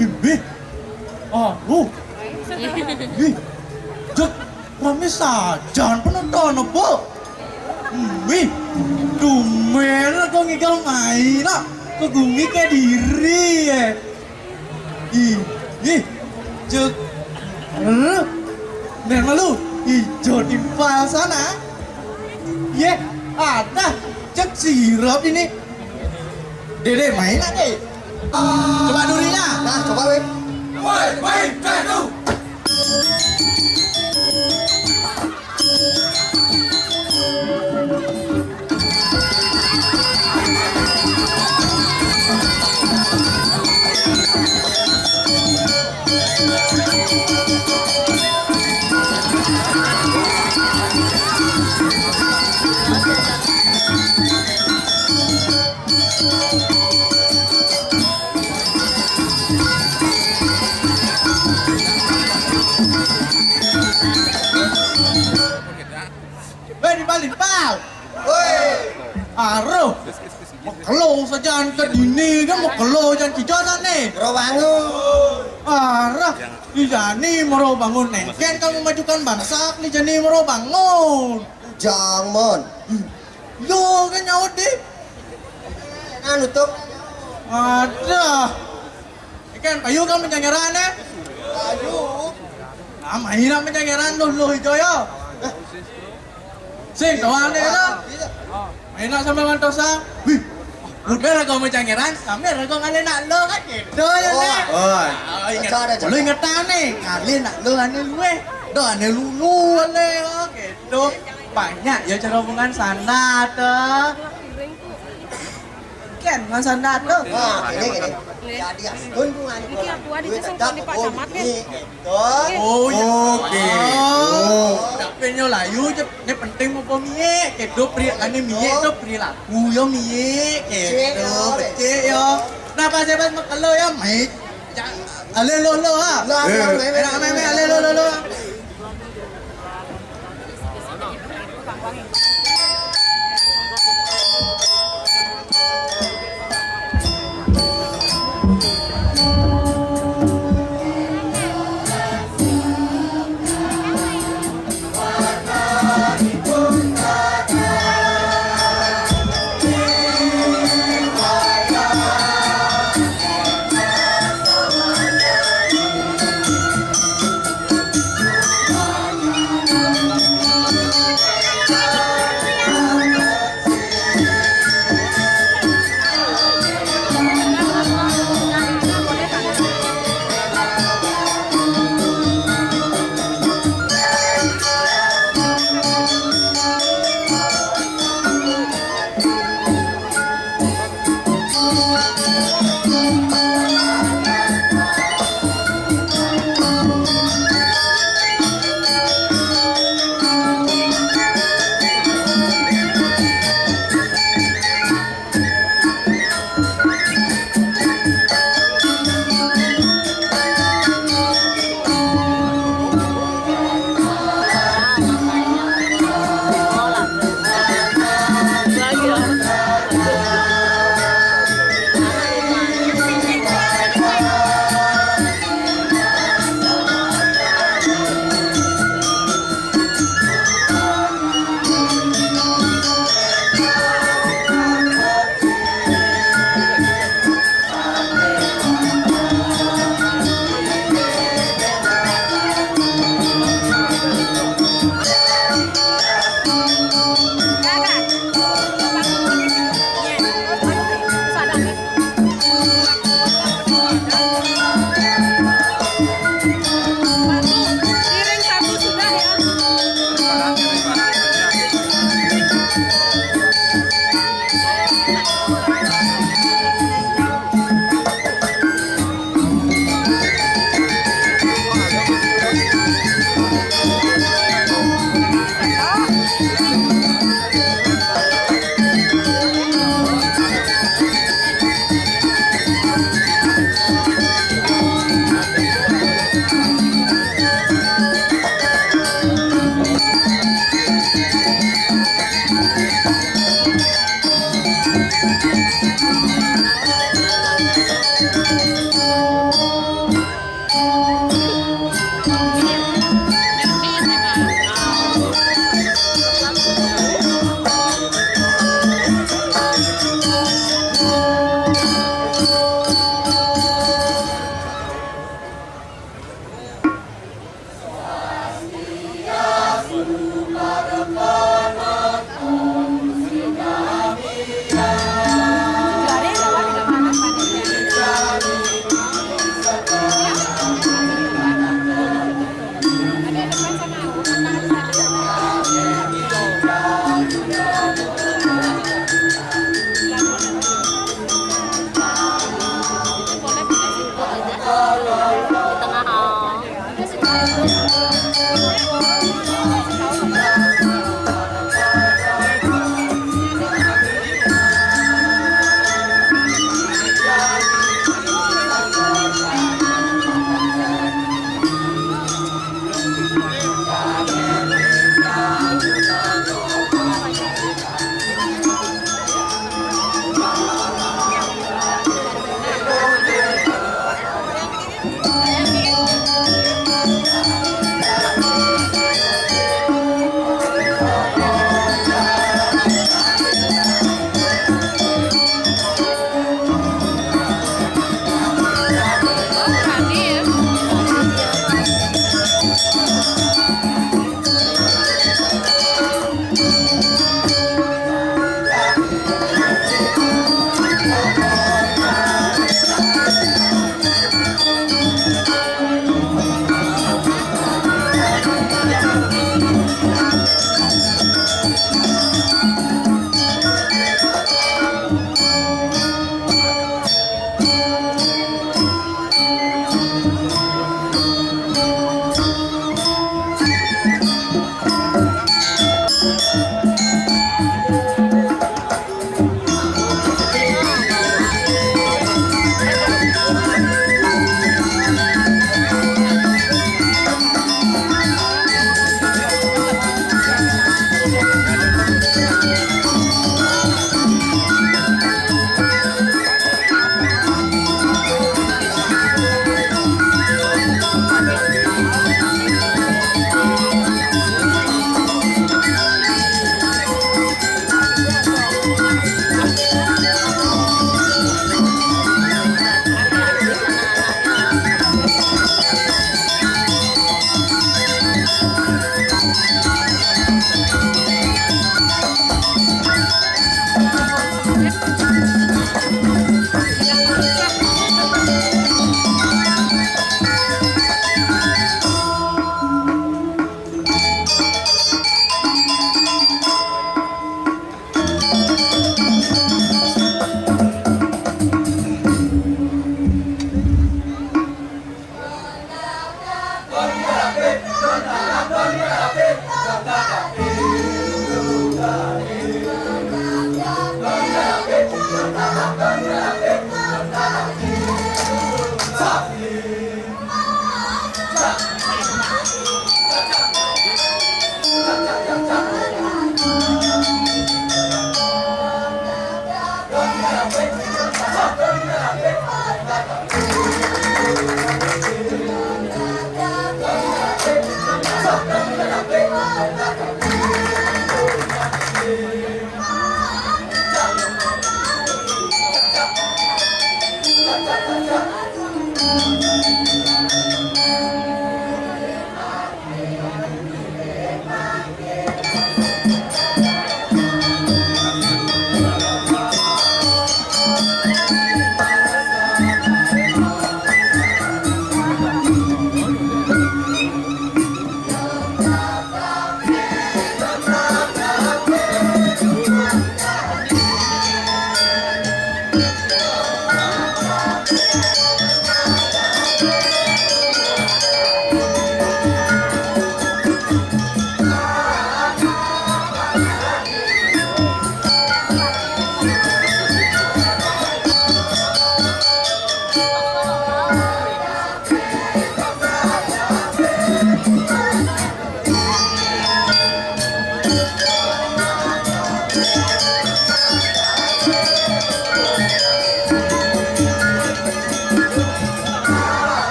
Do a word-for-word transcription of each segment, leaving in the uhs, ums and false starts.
Imbih. Aduh. Ih. Jek, rame sajan penonton apa? Wih, tumben kok ngigal main, ah. Ke gumi kayak diri, ya. Ih, ih, cek. Eh, nih malu, ijo timpal sana. Ye, ada, cek sirap ini. Dede, main aja. Coba durinya. Nah, coba, Win. Woi, woi, jatuh. Weh, di Bali, pau. Woi. Aruh. Mau kelo sajan ke dini kan, mau kelo jan cijo sana. Rowangun. Aruh. Di jani mau bangun nengken kamu majukan bangsa, di jani mau bangun. Jangan. Yo kan nyaut deh. Anu tuh. Ada. Ikan payu kan penyangeran, eh? Payu. Nah, main nak penyangeran lu, lu hijau ya. Sing kawan deh lah. Main nak sambil mantosa. Wih. Udah lah kau penyangeran, sambil lah kau ngalih nak lo kan gitu ya, Nek? Oh, ingat. Lu ingetan nih, ngalih nak lo ane lu eh. Doh ane lu lu ane, oh, gitu. Banyak ya cara hubungan sana tuh. Ken, Mas Anda tuh. Nah, ini gini. Jadi ya, tunggu anu. Iki aku ada jasa kok di Pak Camat, ya. Gitu. Oh, iya. Oke. Oh. Tapi nyo layu je, ini penting mau pemie, gitu, pri, ane mie tuh perilaku yo mie, gitu, becik yo. Nah, pas pas makelo ya, mie. Ale lo lo ha. Lah, eh. Enak meme ale lo lo lo.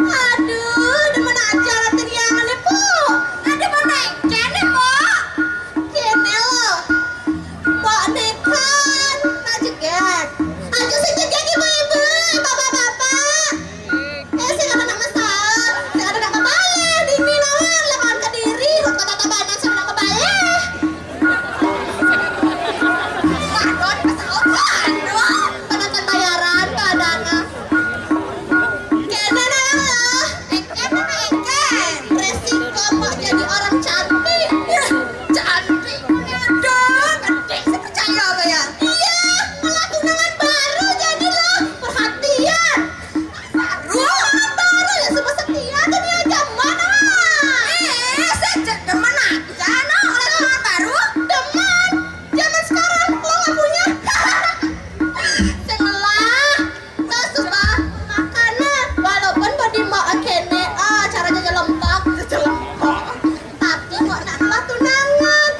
Aduh, demen aja lah teriangan, Pok. Aduh, mana kene, Pok? Kene lo. Pok nekan, tak jeget. Aduh, sing jeget ibu-ibu, bapak-bapak. Eh, sing ada nak mesal, sing ada nak kebalik, di Minawang, lapangan Kediri, Kota Tabanan, sing ada kebalik. Waduh, pesawat, waduh, penonton bayaran, keadaannya. Kene lah, engke apa engke? Resiko mau jadi orang cantik. Ya, cantik. Aduh, cantik. Saya percaya apa ya? Iya, malah tunangan baru jadi lo. Perhatian. Baru, baru ya semua setia tuh dia zaman. Eh, saya demen aja, no, oleh tunangan baru. Demen. Zaman sekarang lo nggak punya. Sing melah, lo suka makan, nah. Walaupun body mau kene, ah, cara jajan lempok, jajan lempok. Tapi mau nak malah tunangan.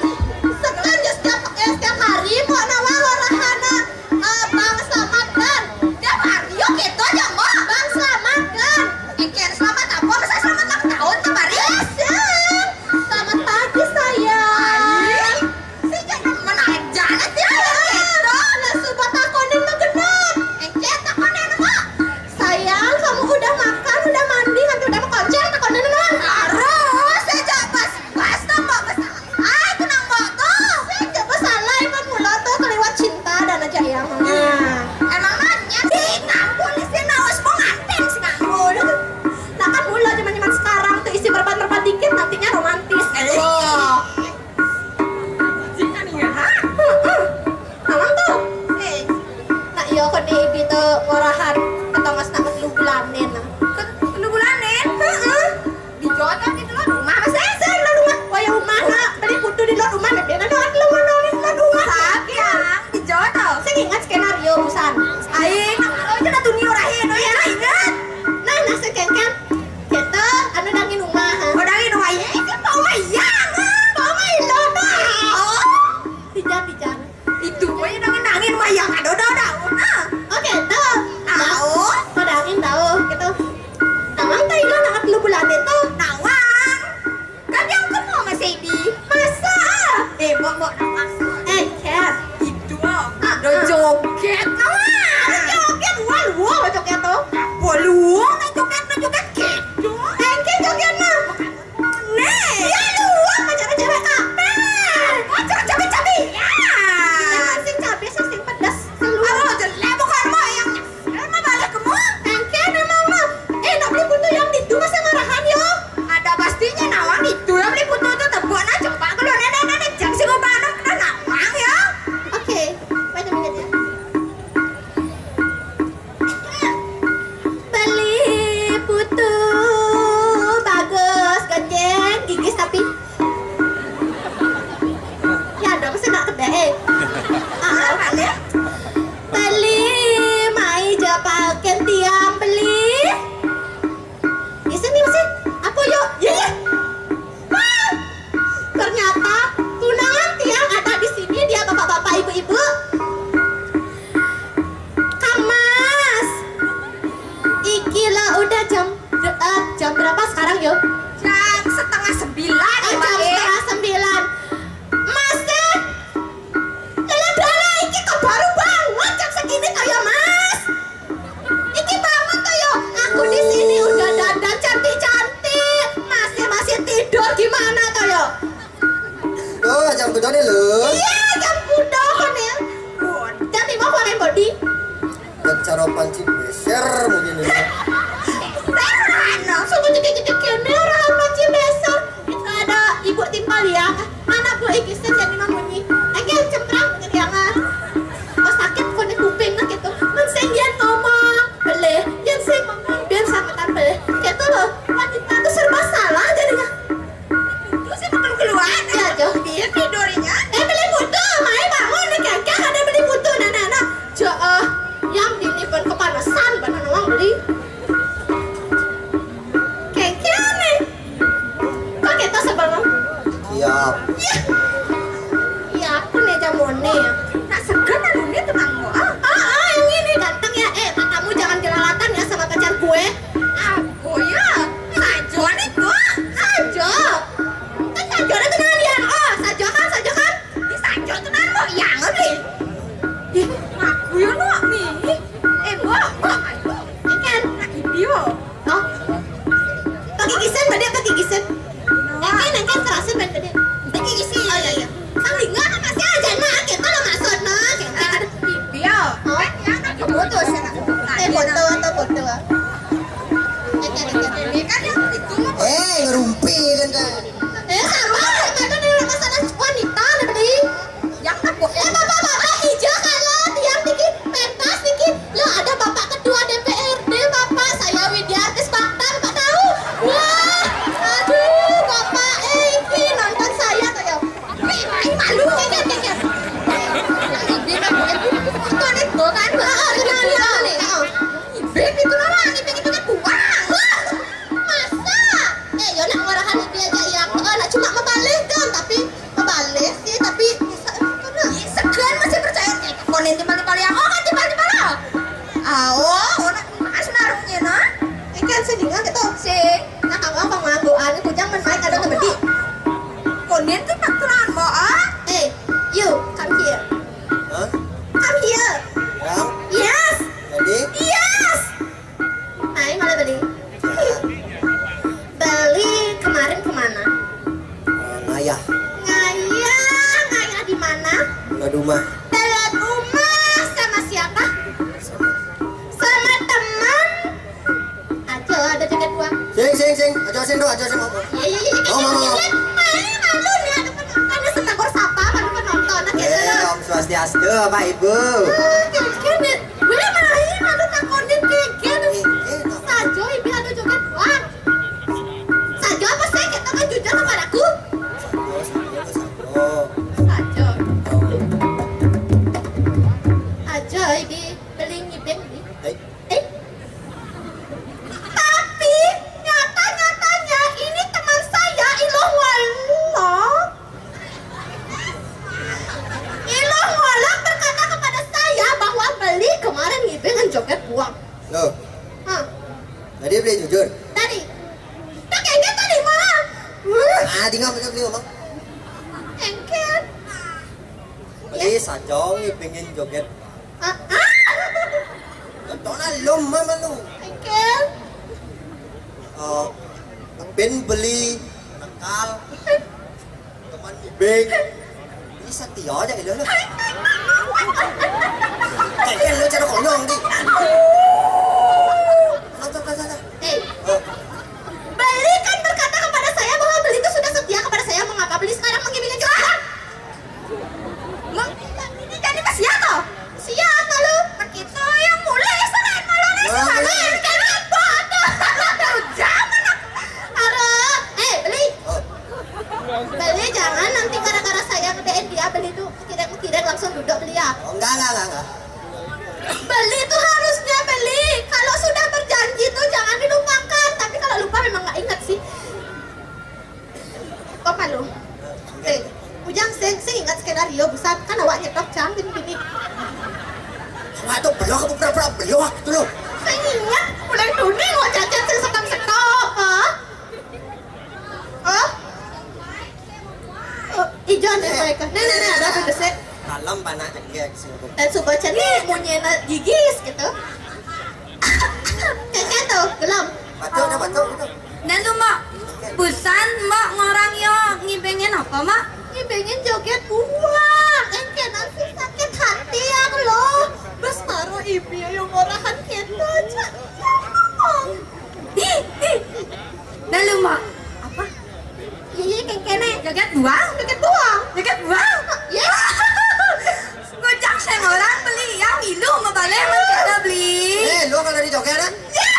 Sekarang ya setiap, ya setiap hari mau nak walau rahana, ah, Bang Selamat dan. Tiap hari, yuk gitu aja, Mbok. Bang Selamat dan. Ikan selamat apa? Masa selamat ulang tahun tiap hari? Eh, sih. Selamat pagi, sayang. Hai. Si Jana mana aja lah sih, kayak gitu. Nah, suka takonin mah genep. Engke takonin, Mbok. Sayang, kamu udah makan, udah mandi, nanti udah mau konser, takonin doang. Harus aja pas, pas tuh, Mbok, pas. Ai, tenang, Mbok, tuh. Saya nggak masalah, emang mula tuh keliwat cinta dan aja ya. Iya. Emang nanya sih, ngampun sih, naus mau nganten sih, ngampun. Nah, kan mula zaman-zaman sekarang tuh isi berban-berban dikit, nantinya romantis. Eh. Oh. Heeh. Mamang tuh. Eh. Nah, iya, kok di, di tuh ngarahan ketongos nama telu bulanin. Telu bulanin? Heeh. Di Jawa tuh di luar rumah, Mas. Eh, saya di luar rumah. Wayah umah, nak. Beli putu di luar rumah, nah, dia nanti orang di luar rumah, di luar rumah. Siap, ya. Di Jawa tuh. Saya ingat skenario, busan. Aing, kalau aja tuh niurahin, oh ya, ingat. Nah, nah, sekengkeng. Kita, anu dangin rumah, ha? Oh, dangin rumah, iya, siapa rumah? Iya, Pak rumah itu, Pak. Oh. Dijan, dijan. Itu, pokoknya dangin-dangin rumah yang ada, udah, udah. Nah. Oke, tuh. Tahu. Kok dangin tahu, gitu. Nawang tuh hilang, anak lu bulan itu. Nawang. Kan dia ketemu sama Sebi. Masa? Eh, Mbok, Mbok, Nawang. Eh, Cat. Itu, ah. Ada joget, Nawang. Orang panci beser mungkin ini. Serana, suku cedik-cedik kene orang panci beser. Itu ada ibu timpal ya. Anak bu iki sejadi mamunyi. Engke cemprang keriangan. Pas sakit kone kuping gitu. Men sing yen ngomong, belih. Yen sing ngomong, biar sama tampil. Gitu loh. Wanita tuh serba salah jadinya. Itu sih bukan keluar. Ya, Jo. Dia tidurnya. Eh, beli putu, mai bangun nih, kakek ada beli putu, nenek-nenek. Jo, eh, yang ini pun kepanasan, bener nawang beli. Kakek nih. Kok kita sebelum? Siap. Ya. Ya, aku nih jamone ya. Nak segan anu nih tenang kok. Ah, ah, ah, yang ini ganteng ya. Eh, matamu jangan jelalatan ya sama pacar gue. Aku ya. Sajo nih tuh. Sajo. Kan sajo nih tenang ya. Oh, sajo kan, sajo kan. Di sajo tenang kok yang beli. Ih, aku ya nak nih. Eh, boh, boh. Ikan. Nak gitu. Oh. Pakai gisen, badhe pakai gisen. Engken, engken kerasin badhe. Pakai gisen. Oh, iya, iya. Kang Lingga kan masih aja, nah, kita lo maksud, nah, kita. Iya. Oh. Kan yang kan foto sih, nak. Eh, foto atau foto? Engken, engken. Ini kan yang itu mah. Eh, ngerumpi kan, kan. Eh, sama, kita kan yang masalah wanita, nih, beli. Yang tepuk. Eh, bapak-bapak, ijo kalau tiang niki pentas niki, lo ada Bapak Ketua D P R D, Bapak, saya Widya artis Batam, Pak tahu? Wah, aduh, Bapak, eh, iki nonton saya tuh ya. Wih, main malu, keket, keket. Yang ini, yang ini. Itu ada itu kan? Ah, ah, ini, ini, ini. Ah. Ibing itu nama, ibing itu kan buang. Wah, masa? Eh, yo nak ngarahan ibing aja ya. Oh, nak cuma membalihkan, tapi Kebalik sih, tapi bisa itu nah. Ih, segan masih percaya. Eh, konen timbal-timbal ya. Oh, kan timbal-timbal ya. Ah, oh, oh, nak mas narungnya nah. Ikan sedingan gitu. Sing. Nah, kamu apa ngangguan? Aku jangan main ada ngebedi. Konen tuh paktulan mau ah. Eh, you come here. Hah? Come here. Ya? Yes. Jadi? Yes. Hai, malah beli. Beli kemarin kemana? Eh, ngayah. Ngayah, ngayah di mana? Belad rumah. Belad rumah sama siapa? Sama teman. Aja ada joget uang. Sing, sing, sing. Aja sing do, aja sing ngomong. Iya, iya, iya. Oh, mama. Iya, iya. Malu nih, ada penonton. Ada setegor sapa, ada penonton. Nah, gitu. Eh, Om Swastiastu, Bapak Ibu. Ah, keren, keren. Gue main, aduh, takonin keken. Sajo, ibi aduh joget, wah. Sajo apa sih? Kita kan jujur kepadaku. Sajo. Ajo, ibi beli ngibing, bi. Eh? Tapi, nyata-nyatanya ini teman saya, Ilong Waluh. Ilong Waluh berkata kepada saya bahwa beli kemarin ngibing joget buang. Loh. Hah? Tadi beli jujur. Tadi. Tak kayak tadi mah. Ah, tinggal beli beli ngomong. Engken. Beli sajong ngibingin joget. Ah, ah. Contohnya lom mah lu. Engken. Eh, ben beli nakal. Teman ibing. Ini setia aja gitu loh. Kayak lu cara konyol di. Lanjut, lanjut, lanjut. Eh, beli kan berkata kepada saya bahwa beli itu sudah setia kepada saya. Mengapa beli sekarang menggimingi curhat? Meng-, ini jadi Mas Yato? Siapa lu? Begitu yang mulai selain malu nih, wah, selain keren bodoh. Zaman aku. Aduh, eh, beli. Oh. Beli jangan nanti gara-gara saya ngedein dia, beli tuh tidak-tidak langsung duduk beli ya. Oh, enggak, enggak, enggak, enggak. Beli tuh harusnya beli. Kalau sudah berjanji tuh jangan dilupakan. Tapi kalau lupa memang nggak inget sih. Apa lu? Eh, Ujang sing, sing ingat skenario busan kan awak nyetok cang gini-gini. Wah, itu belok apa pura-pura belok gitu loh. Sing ingat, mulai tuni mau jajan sing setok-setok, ah. Oh? Oh, ijo nih, eh, baik. Nih, nih, nih, ada apa sih? Malam panak cekek sih. Dan subaca nih, munyi gigis gitu. Kayaknya tuh, gelem. Batuk, dah batuk gitu. Dan tuh, Mbok, busan, Mbok, ngorang yo ngibingin apa, Mbok? Ngibingin joget buang. Engkenan sih sakit hati aku loh. Bas maro ibi yo ngorang Mak. Apa? Iya, iya, kéngkéné. Joget buang? Joget buang. Joget buang? Iya. Ngujang sing orang beli yang milu mabalik mun kada beli. Eh, lu kada dijogetan? Ya.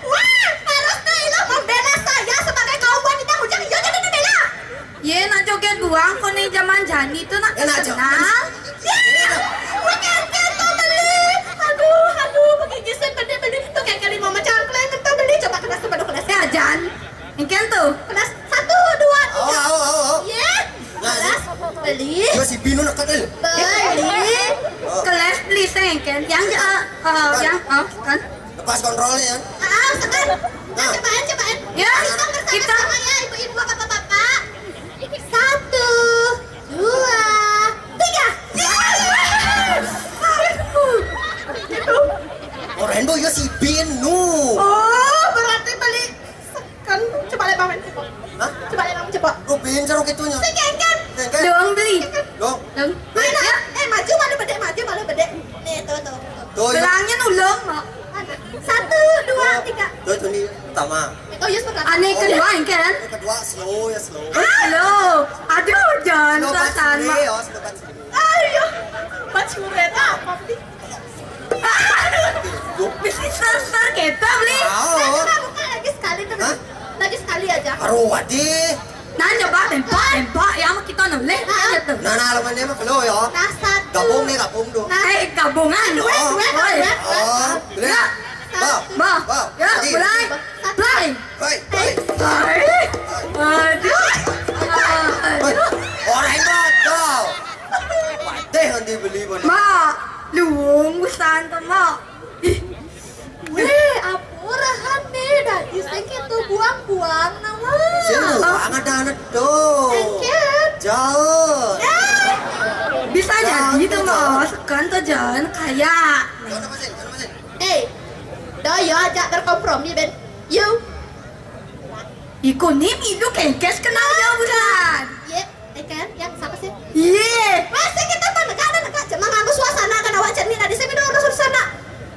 Wah, harusnya ilu membela saya sebagai kaum wanita ngujang, iya jadi dibela. Ye, nak joget buang, koné zaman jani tu nak terkenal. Ya, bukan gitu beli. Aduh, aduh, begigis beli, beli. Tuh kayak kali mama cangkleng itu beli. Coba kena sebadu kena. Ya, Jan. Engken tu. Kena satu, dua, tiga. Awa, awa, awa, awa. Ye. Nah, kelas beli. Yo si Binu nak kadal. Beli. Kelas beli sengken. Yang, eh, eh, yang, oh, kan. Lepas kontrolnya ya. Ah, sekan. Nah, cobaan, cobaan. Ya, kita bersama-sama ya, ibu-ibu, bapak-bapak. Satu, dua, tiga. Orang itu ya si Binu. Oh, berarti beli sekan. Coba lihat mamen, coba. Hah? Coba lihat mamen, coba. Lu Bin seru gitunya. Sengken. Sengken. Dong beli. Dong. Dong. Mana? Ya. Eh, maju malu bedek, maju malu bedek. Nih, tuh, tuh, tuh. Tuh, ya. Gelangnya nulung, Mak. Mana? Satu, dua, tiga. Tuh, tuh nih, pertama. Itu ya sebelah. Ane kedua, kan? Yang kedua slow ya, slow. Oh, slow. Aduh, jangan slow but perasaan, surely, Mak. Ya, slow but surely. Ayo, but surely apa, Pi? Bisa star-star kita, beli. Tahu. Nah, coba buka lagi sekali tuh. Hah? Lagi sekali aja. Aduh, wadih. Nah, coba tembak, tembak. Ya, sama kita noleh. Nah. Aja tuh. Nah, nah, lawan dia mah slow ya. Nah, satu. Gabung nih, gabung dong. Nah. Eh, gabungan. Duet, duet, duet. Oh, boleh. Ya. Bah, satu. Bah, bah. Ya, jadi. Mulai. Satu. Mulai. Hei, hei. Hei. Aduh. Hei, orang itu ada. Wadih nanti beli mana? Mak, luung busan tuh, Mak. Ih. Weh, ampun, rahan nih, dadi sing kéto buang-buang, nawa. Sing buang ada anak tuh. Sengket. Jauh. Eh. Bisa jadi tuh, Mas. Kan tuh jalan kaya. Kenapa sih? Kenapa sih? Eh, do yo ajak berkompromi, Ben. Yo. Iku nih, idu kengkes kenal ya, bukan? Iya. Eh, kan, yang siapa sih? Iya. Wes, sing kita penegak ada negak, cuma nganggo suasana kan awak cenik tadi saya minum urus suasana.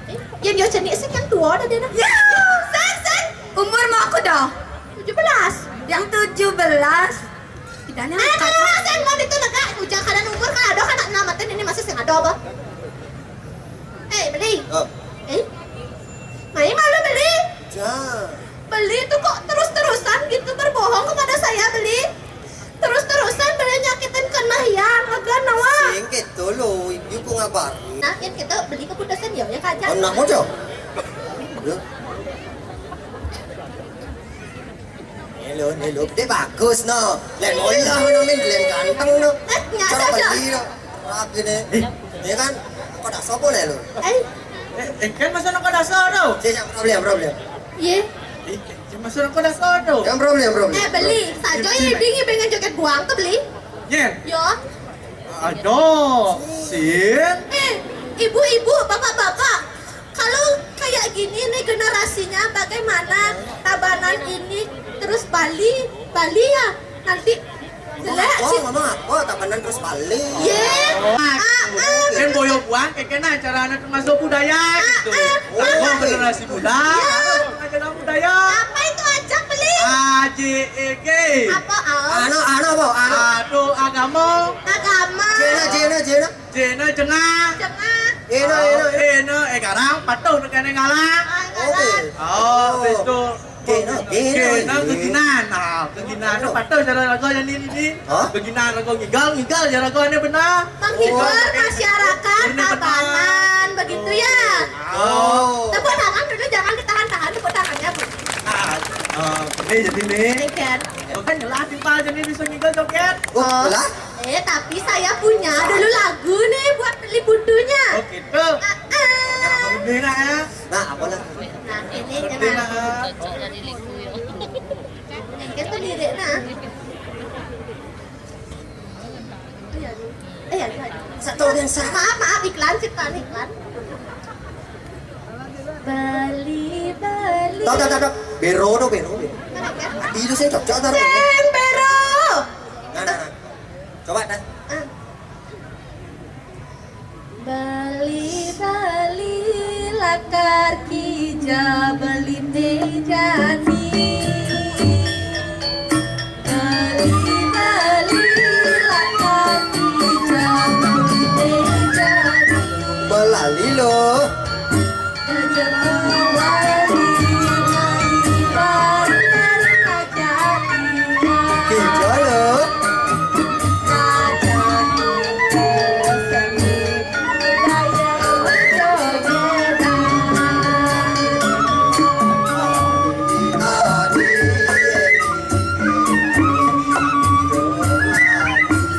Eh, yang dia cenik sih yang tua dah dia dah. Ya. Sen, sen. Umur mau aku dah. Tujuh belas. Yang tujuh belas. Tidak nyangka. Eh, kalau sen mau itu negak, ujar kalian umur kan ada kan nak nyelamatin ini masih sing ada apa? Eh, beli. Oh. Eh, mai malu beli. Jangan. Beli itu kok terus-terusan gitu berbohong kepada saya, beli. Terus-terusan beli nyakitin kenahian, agan nawa. Sing gitu lo, ibu ku ngabar. Nah, yang kita beli keputusan ya, ya kaca. Anak aja. Ya. Hello, hello. Dia bagus no. Lain molah no, min, lain ganteng no. Eh, nyata. Cara beli no. Rapi nih. Eh. Ya kan? Kok dak sopo nih lo? Eh. Eh, eh, kan masa nak kau dasar tu? Saya problem, problem. Iya. Eh, eh, masa nak kau dasar tu? Yang problem, problem. Eh, beli. Saja ya, bingi pengen joget buang tu beli. Nyen. Yo. Aduh, sin. Eh, ibu-ibu, bapak-bapak, kalau kayak gini nih generasinya, bagaimana Tabanan ini terus Bali, Bali ya nanti jelek sih. Ngomong apa? Tabanan terus Bali. Ye. Ah, ah. Kan boyo buang, kayak kena acara anak termasuk budaya gitu. Ah, ah. Oh, generasi muda. Ya. Acara budaya. Apa itu ajak beli? A J E G. Apa, Al? Anu, anu apa? Anu. Aduh, agama. Agama. Jena, jena, jena. Jena jengah. Jengah. Eno, eno, eno. Eno, eh, garang, patuh tu kena ngalah. Ah, oke. Oh, habis tu. Kena, kena, kena, keginan. Ah, keginan tu patuh cara lagu yang ni, ni, ni. Hah? Keginan lagu ngigal, ngigal je lagu ni benar. Menghibur masyarakat Tabanan, begitu ya. Oh. Tepuk tangan dulu, jangan ditahan-tahan tepuk tangannya, Bu. Ah, ah, ini jadi ni. Ini kan. Kan jelas timpal jadi bisa ngigal joget. Oh, jelas. Eh, tapi saya punya dulu lagu nih buat beli butuhnya. Oh, gitu. Ah, ah. Nah, ini lah ya. Nah, apa lah? Nah, ini kena. Ini kan lirik nah. Iya. Iya, iya. Satu yang sama. Maaf, maaf, iklan, ciptaan iklan. Beli, beli. Tahu, tahu, tahu, tahu. Bero, no, bero, bero. Mana, kan? Ati itu saya cocok, tahu. Sing bero. Nah, nah, nah. Coba dah. Ah. Beli, beli lakar kija, beli teh jani. Lilo. Kijolo.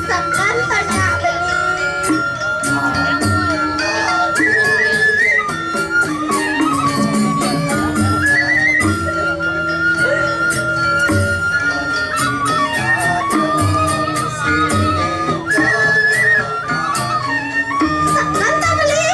Sekan tanya beli. Sekan tak beli.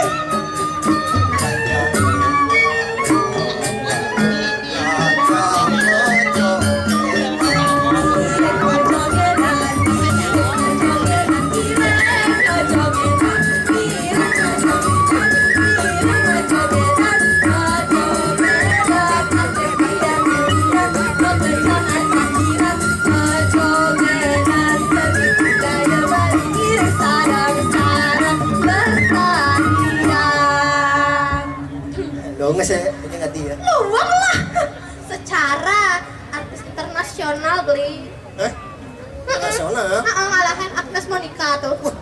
Lo nggak sih, ini ngerti ya? Luang lah. Secara artis internasional beli. Hah? Internasional? Heeh, ngalahin Agnes Monica tuh. Wah,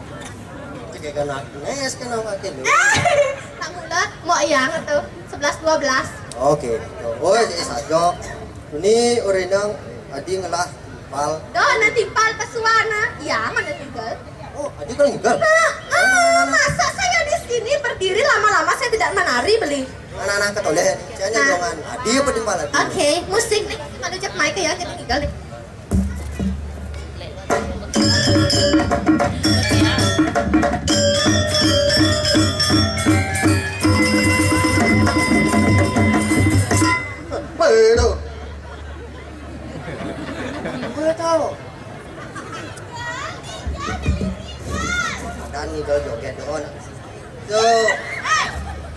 cek kan Agnes kan awake lho. Eh, tak mula mau yang tuh sebelas dua belas. Oke. Oh, ya saja. Ini urinang adi ngelah timpal. Doh, nanti timpal pesuana. Ya, mana tinggal? Oh, adi kalau tinggal? Nah, ah, masa saya di sini berdiri lama-lama saya tidak menari beli? Anak-anak ketoleh, saya nah. Nyongan adi apa timpal adi? Oke, musik nih, mana cek mic ya, jadi tinggal nih. Apa itu? Apa tahu? Dan nih kalau joget doang. Tuh. Eh,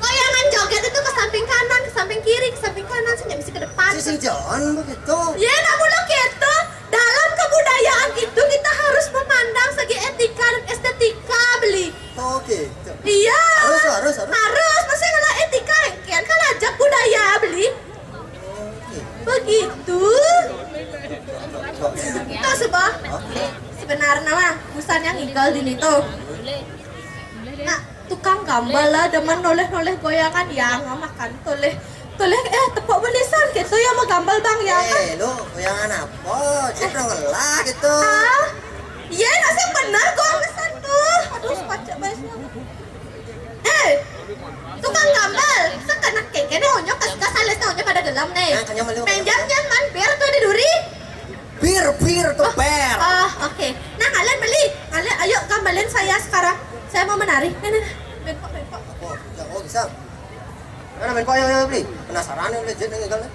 goyangan joget itu ke samping kanan, ke samping kiri, ke samping kanan, saya nggak bisa ke depan. Sisi jangan begitu. Ya, nak mulu gitu. Dalam kebudayaan itu kita harus memandang segi etika dan estetika, beli. Oke. Iya. Harus, harus, harus. Harus, masa ngelah etika, kan kalau ajak budaya, beli. Begitu. Tuh, sebab sebenarnya mah busan yang tinggal di situ. Nah, tukang gambal lah, demen noleh-noleh goyangan yang makan toleh. Toleh, eh, tepuk belisan gitu ya mau gambal bang ya kan? Eh, lo goyangan apa? Cek dong lah gitu. Ah, iya, nasi benar gua pesan tuh. Aduh, pacak baisnya. Eh, tukang gambal, sekenak keke nih onyok kasih kasales nih onyok pada gelam nih. Nah, kanyang malu. Menjam jangan bir tuh di duri. Bir, bir tuh, oh, bir. Oh, oke. Nah, kalian beli, kalian ayo gambalin saya sekarang. Saya mau menari. Nih, nih, nih. Bengkok, bengkok. Oh, ya, oh, bisa. Mana bengkok, ayo, ayo, beli. Penasaran nih, beli jet nih, kalian.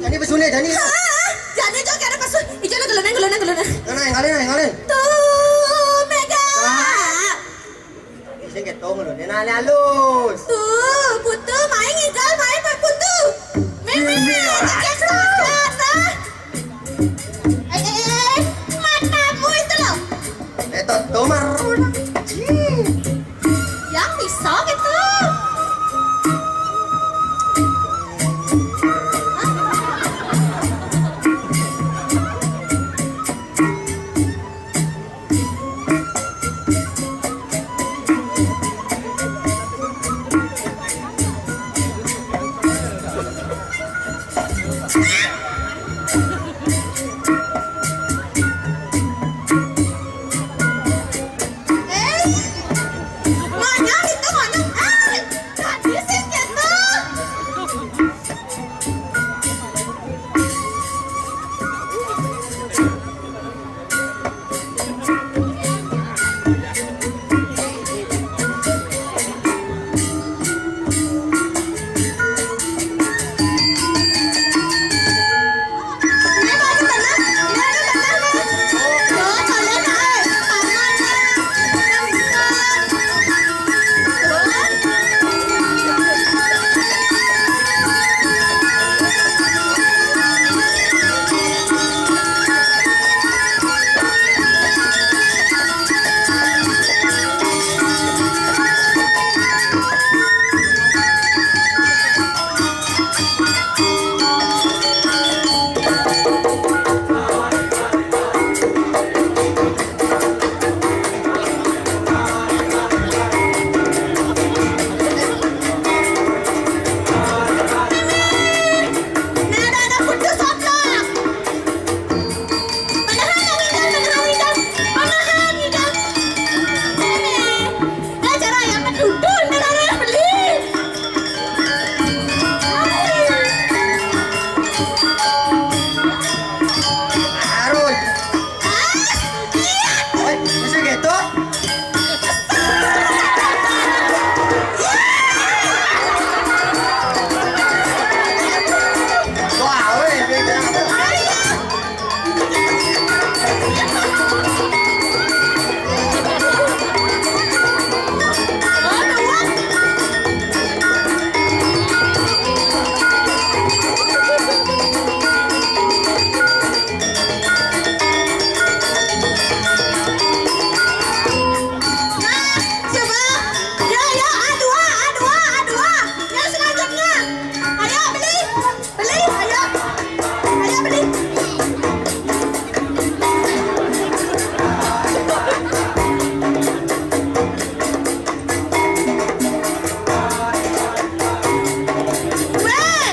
Jani pesune, Jani. Ah, jadi joget ada pesu. Ijo lo geloneng, geloneng, geloneng. Nah, nah, yang kalian, yang kalian. Tuh, Mega. Ah. Sing keto ngono, nek nane alus. Tuh, putu, main ngigal, main, main putu. Meme, cek semangat, ah. Eh, eh, eh, eh, matamu itu loh. Eh, toto marun. Yang bisa gitu. Eh, monyong itu, monyong. Ah, tadi sih gitu. Arul. Oi, bisa gitu? Wah, weh, beda. Nah, coba. Ya, ya, A dua, A dua, A dua. Yang selanjutnya. Ayo, beli. Beli, ayo. Ayo, beli. Weh,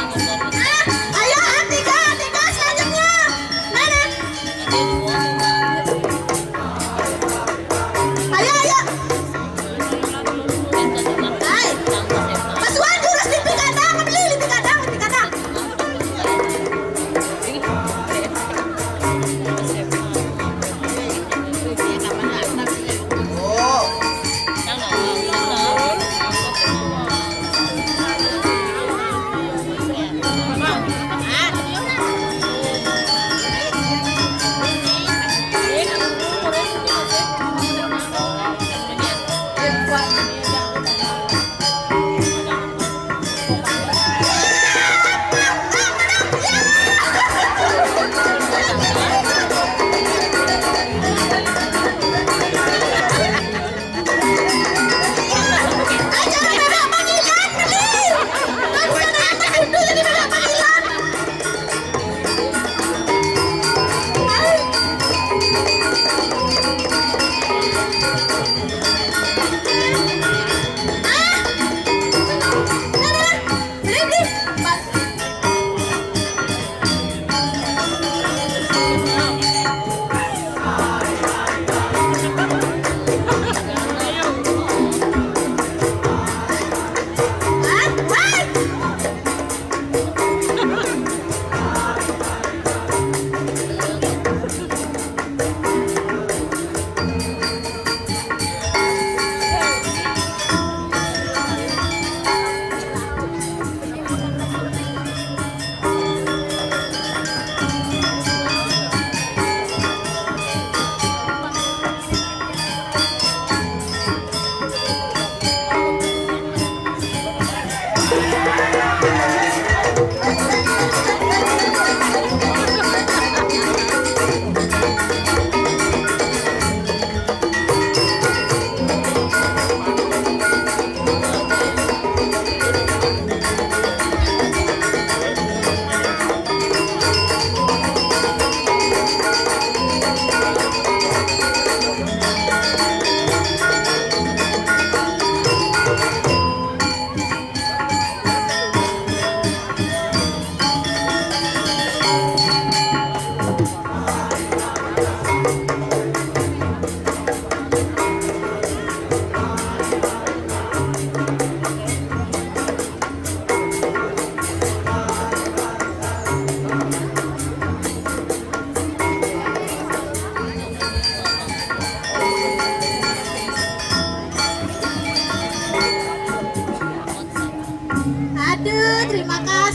Ayo, Atika, Atika, selanjutnya. Mana? Ayo, ayo. Hai. Pasuan jurus lipi kadang, beli lipi kadang, lipi kadang.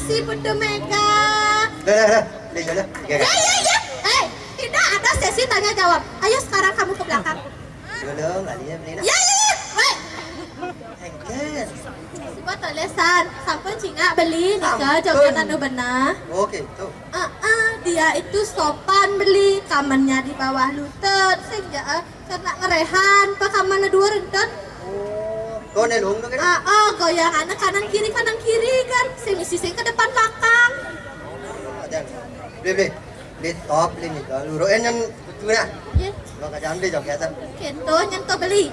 Si Putu Mega. Dah, dah, dah. Dah, dah, dah. Ya, ya, ya. Eh, tidak ada sesi tanya jawab. Ayo sekarang kamu ke belakang. Dulu, nggak lihat, Lina. Ya, ya, ya. Woi. Engken. Coba tulisan. Sampun cingak beli nika. Sampun. Joget anu benah. Oh, gitu. Ah, ah, dia itu sopan beli. Kamannya di bawah lutut. Sing ja, eh, karena ngerehan. Apa kamannya dua rentet? Oh, kau nelung tuh kan? Ah, ah, goyangannya kanan kiri, kanan kiri kan. Sing isi sing ke depan belakang. Aja. Beli, beli. Beli top, beli nih. Kalau luruin yang betul ya. Iya. Lo kerjaan beli jogetan. Kento, nyento beli.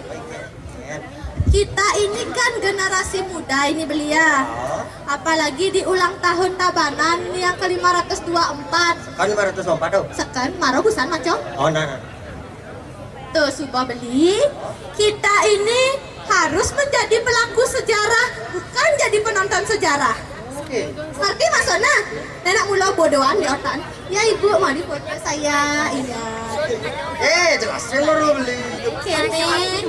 Kita ini kan generasi muda ini beli ya. Oh. Apalagi di ulang tahun Tabanan ini yang ke lima ratus dua empat. Kan lima ratus empat tuh. Seken, maro busan maco. Oh, nah, nah. Tuh, suba beli. Kita ini harus menjadi pelaku sejarah, bukan jadi penonton sejarah. Oke. Ngerti maksudnya? Nenek mula bodohan di otak. Ya, Ibu, mau difoto saya? Iya. Eh, jelasin dulu, beli. Kene,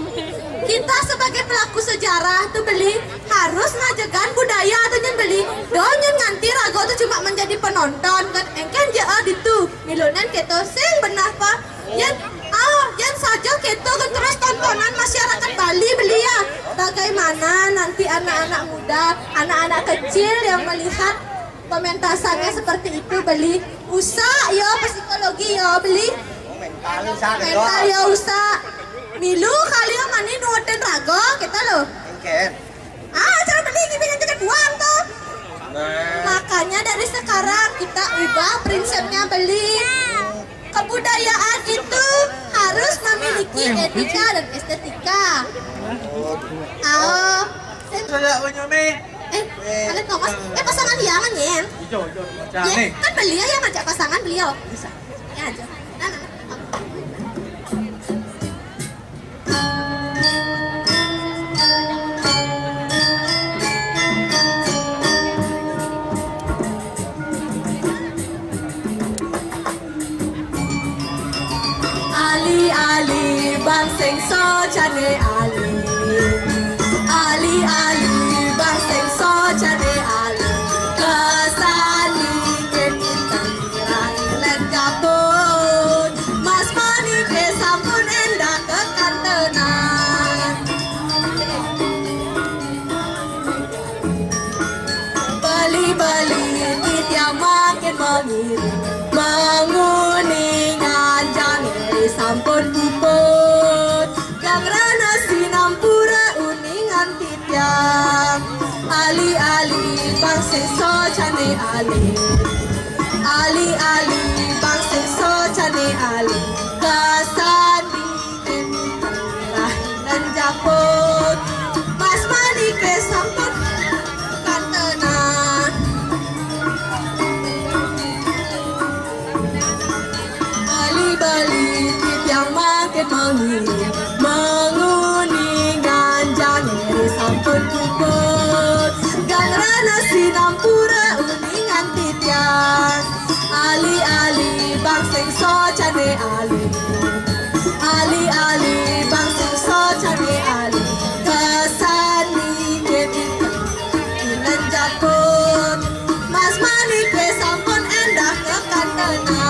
kita sebagai pelaku sejarah tuh beli harus ngajegan budaya tuh nyen beli. Dong nyen nganti rago tuh cuma menjadi penonton kan engken je, ah, ditu. Milunan keto sing benah, Pak. Yen, ah, yen saja keto kan terus tontonan masyarakat Bali beli ya. Bagaimana nanti anak-anak muda, anak-anak kecil yang melihat pementasannya seperti itu beli? Usak yo psikologi yo beli. Mental usak. Mental yo usak. Milu kali yo mani nuutin rago kita lo. Engken. Ah, cara beli gini kan cepat buang tuh. Nah. Makanya dari sekarang kita ubah prinsipnya beli. Kebudayaan itu harus memiliki etika dan estetika. Oh. Ah, sen- Saya punya mi. Eh, kalian kok mas? Eh, pasangan dia kan ya? Ijo, ijo. Ya, nih. Kan beliau yang ngajak pasangan beliau. Bisa. Ya aja. Nah, nah, nah. Ali, ali, bang sing so chane ali. Ali, ali, bang sing so chane ali. Kasani ke kita. Len kapun, mas manik ke sampun endah kekantenan. Bali-bali titiang makin mengiring, menguni nganjang eri sampun puput. Gangrana sinampura uningan titiang. Ali-ali bang sing so chane ali. Ali-ali bang sing so chane ali. Kasandi rahinan japut. Mas manike sampun kantena. Bali-bali titiang makin mangi, manguni nganjang eri sampun puput. Gangrana sinampura uningan titiang. Ali-ali bang sing so chane ali. Ali-ali bang sing so chane ali. Kasani ke inan japut. Mas manike sampun endah kekantena.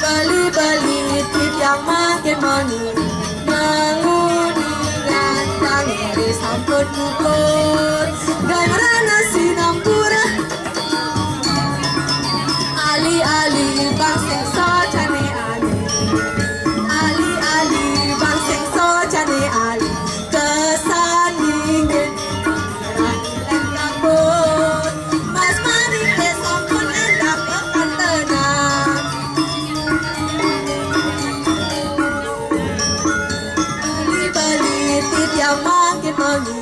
Bali-bali titiang makin mani. Manguni nganjang eri sampun puput. Gangrana sinampura. Ali-ali bang sing so chane ali. Ali-ali bang sing so chane ali. Kesan dingin. Mas manike sampun endah kekantena. Bali-bali titiang makin mangi,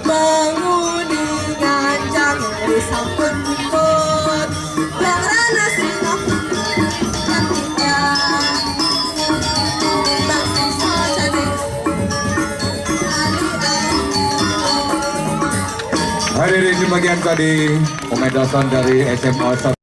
manguni nganjang eri sampun puput. Gangrana sinampura. Bang sing so chane. Hadirin, demikian tadi pementasan dari S M A